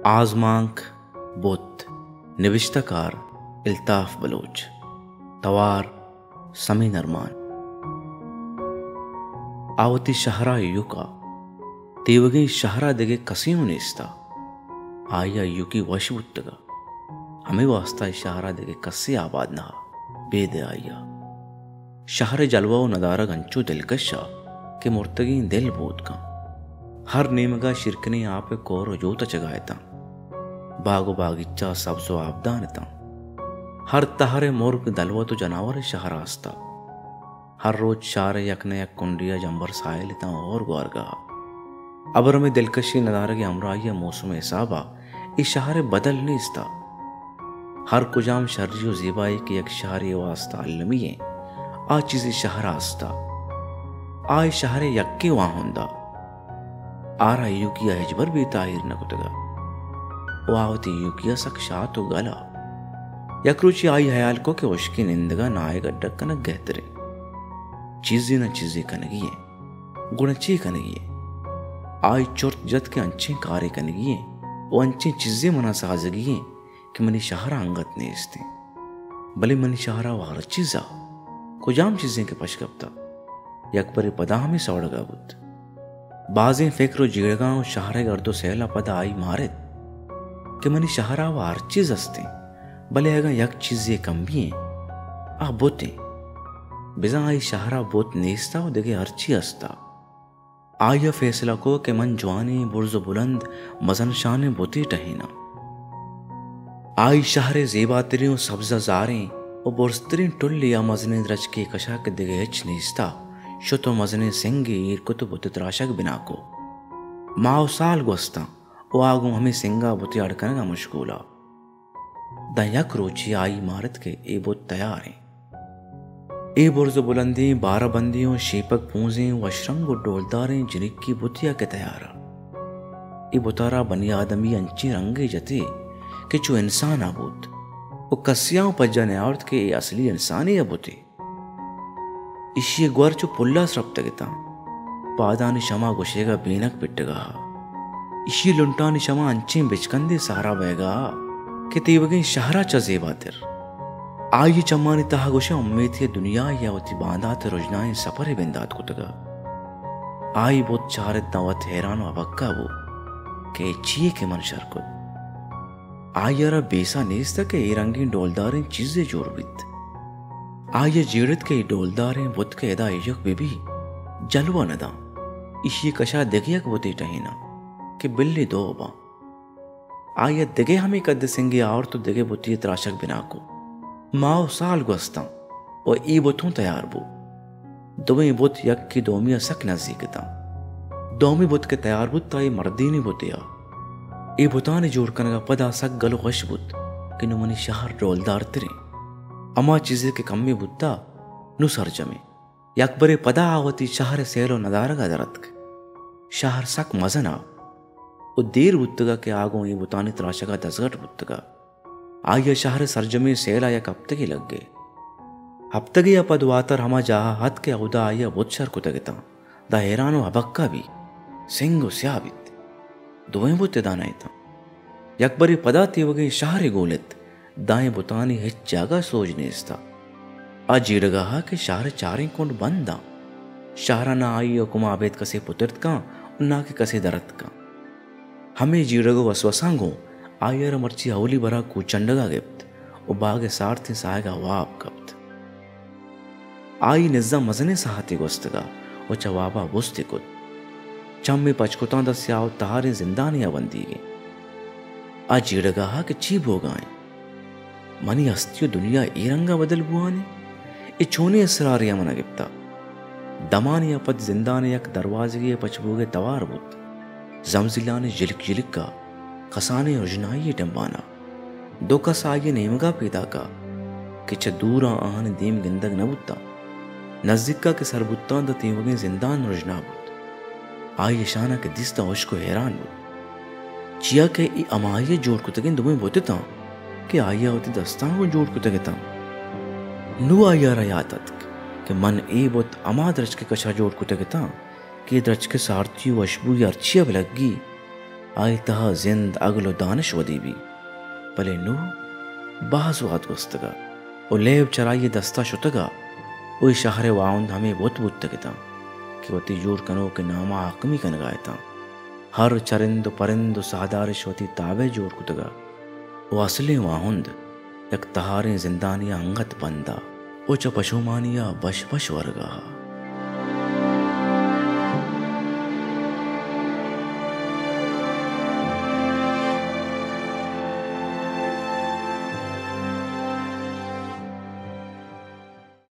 آزمانک بت، نبشتہ کار الطاف بلوچ، توار سمین ارمان۔ آ وتی شہرا ایوکا، تیوگیں شہرا دگہ کسے اوں نیستا۔ آئی ء ایوکی وش بوتگا۔ ہمے واسطہ اے شہرا دگہ کسے آباد نہ، بید آئی ء۔ شہر ء جلوہ و ندارگ انچو دلکش ء کہ مرتگیں دل بود کن۔ ہر نیمگا شیرکنیں آپ ء کور و جو تچگا اتاں۔ باگ و باگیچہ سبز و آبدان اتاں۔ ہر تہر ء مرگ، دلوت و جناور اے شہرا استا۔ ہر روچ شہر ء یک نہ یک کنڈیا جمبر ساحل اتاں و ہور گوارگاہ۔ ابر ہمے دلکشیں ندارگ ء ہمراہی ء موسم ء حسابا اے شہر ء بدل نیستا۔ ہر کجام شری و زیبائی کہ یک شہرے ء واستا المی ایں، آ چیزے شہرا استا۔ آ اے شہر ء یکیں واہندا۔ آرا ایوکی ء ہچبر بے تاہیر نہ کتگ ء و آ وتی ایوکی ء سک شات و گل ء۔ یک روچے آئی ہیال کو کہ ہشکیں نندگ ء ناہے گڈک کنگ گہتریں۔ چیزے نہ چیزے کنگی ایں۔ گڑا چے کنگی ایں؟ آئی چرت جت کہ انچیں کارے کنگی ایں و انچیں چیزے منا سازگی ایں کہ منی شہر ء انگت نیست ایں۔ بلے منی شہر ء و ہر چیز ء کجام چیزیں کہ پش کپتگ؟ یک برے پدا ہمے سوڑگ ء بوت۔ بازیں فکر و جیڑگاں و شہر ء گرد و سیل ء پدا آئی مارت کہ منی شہر ء و ہر چیز است ایں، بلے اگاں یک چیزے کم بی ایں، آ بت ایں۔ بزاں آئی شہر ء بت نیست ء و دگہ ہرچی است ء۔ آئی ء فیصلہ کو کہ من جوانیں برز و بلند مزن شانیں بتے ٹہیناں۔ آئی شہر ء زیباتریں و سبزہ زاریں و برزتریں ٹلے ء مزنیں درچکے کشا کہ دگہ ہچ نیستا، شت و مزنیں سنگے ایر کت و بت ء تراشگ بنا کو۔ ماہ و سال گوستاں و آ گوں ہمے سنگا بتے اڈ کنگا مشغولا۔ داں یک روچے آئی مارت کہ اے بت تیار ایں۔ اے برز و بلندیں، بارہ بندیں و شیپگ پونزیں، وش رنگ و ڈولداریں جنکی بتے ء کہ تیار ء۔ اے بت ء را بنی آدمی انچیں رنگے جتے کہ چو انسان ء بوت و کسے ء پجا نیاورت کہ اے اصلی انسانے ء بتے۔ ایشی ء گور چو پل ء سرپتگ اتاں۔ پادانی شما گوشیگ ء بینگ پٹگ ء۔ ایشی ء لنٹانی شما انچیں بچکندے سہرا بئیگ ء کہ تیوگیں شہر ء چہ زیباتر۔ آئی ء چمانی تہا گوشئے امیتے ء دنیائے ء وتی باندات ء رژنائیں سپرے بندات کتگ ء۔ آئی بت چارت داں وت حیران و ہبکہ بو کہ اے چیے کہ من شر کت۔ آئی ء را بیسہ نیست کہ اے رنگیں ڈولداریں چیزے جوڑ بیت۔ آئی ء جیڑت کہ اے ڈولداریں بت کہ ادا ایوک بہ بی، جلوہ نہ داں۔ ایشی ء کشا دگہ یک بتے ٹہیناں کہ بلے دو باں۔ آئی ء دگہ ہمے کد ء سنگے آورت و دگہ بتے ء تراشگ بنا کو۔ ماہ و سال گوستاں و اے بت ہوں تیار بو۔ دوئیں بت یکے دومی ء سک نزیک اتاں۔ دومی بت کہ تیار بوت، آ اے مردینی بتے ء۔ اے بتانی جوڑ کنگ ء پدا سک گل و خوش بوت کہ نوں منی شہر ڈولدار تریں۔ ہما چیزے کہ کمے بوتا، نوں سرجمیں۔ یک برے پدا آ وتی شہر ء سیل و ندارگ ء در اتک۔ شہر سک مزن ء و دیر بوتگ ء کہ آ گوں اے بتانی تراشگ ء دزگٹ بوتگ ء۔ آئی ء شہر ء سرجمیں سیل ء یک ہپتگے لگے۔ ہپتگے ء پد واتر ہما جاہ ء اتک کہ اودا آئی ء بت شر کتگ اتاں، داں حیران و ہبکہ بی، سنگ و سیاہ بیت۔ دوئیں بت ادا نہ اتاں۔ یک برے پدا تیوگیں شہرے گول ات، داں اے بتانی ہچ جاگہ سوج نیست ء۔ آ جیڑگاہ ء کہ شہر ء چاریں کنڈ بند آں۔ شہر ء نہ آئی ء حکم ء ابید کسے پترت کن و نہ کہ کسے در اتک کن۔ ہمے جیڑگ و وسوساں گوں آئی ء را مرچی اولی برا کوچنڈگ ء گپت و باگ ء سارتیں ساہگ ء واب کپت۔ آئی نزاں مزنیں ساہتے گوستگ ء و چہ واب ء بست ئے کت۔ چم ئے پچ کتاں، داں سیاہ و تہاریں زندانے ء بندیگ ایں۔ آ جیڑگاہ ء کہ چی بوگا ایں؟ منی ہستی و دنیا اے رنگ ء بدل بوان ایں؟ اے چونیں اسرارے ء من ء گپتا؟ دمانے ء پد زندان ء یک دروازگے ء پچ بوگ ء توار بوت۔ زمزیلانی جلک جلک ء کسانیں رژنائی ء ڈمبان ء دو کس آئی ء نیمگ ء پیداک ء کہ چہ دور ء آہانی دیم گندگ نہ بوتاں۔ نزیک ء کہ سر بوتاں، داں تیوگیں زندان رژنا بوت۔ آئی اشاں ء کہ دیست، داں ہشک و حیران بوت، چیا کہ اے ہمائی ء جوڑ کتگیں دوئیں بت اتاں کہ آئی ء وتی دستاں گوں جوڑ کتگ اتاں۔ نوں آئی ء را یات اتک کہ من اے بت ہما درچک ء کش ء جوڑ کتگ اتاں کہ اے درچک ء سارتی و وشبوئی ہرچی ء بلگی، آئی تہا زند، عقل و دانش ودی بی۔ بلے نوں باز وہد گوستگا و لیب چرائی دستا شتگا و اے شہر واہند ہمے بت بوتگ اتاں کہ وتی جوڑ کنوک ناما حاکمی کنگا اتاں۔ ہر چرند و پرند و ساہدارش وتی تابع جوڑ کتگا و اصلیں واہند یک تہاریں زندانیا انگت بندا و چہ پشومانیا بش بش ورگا۔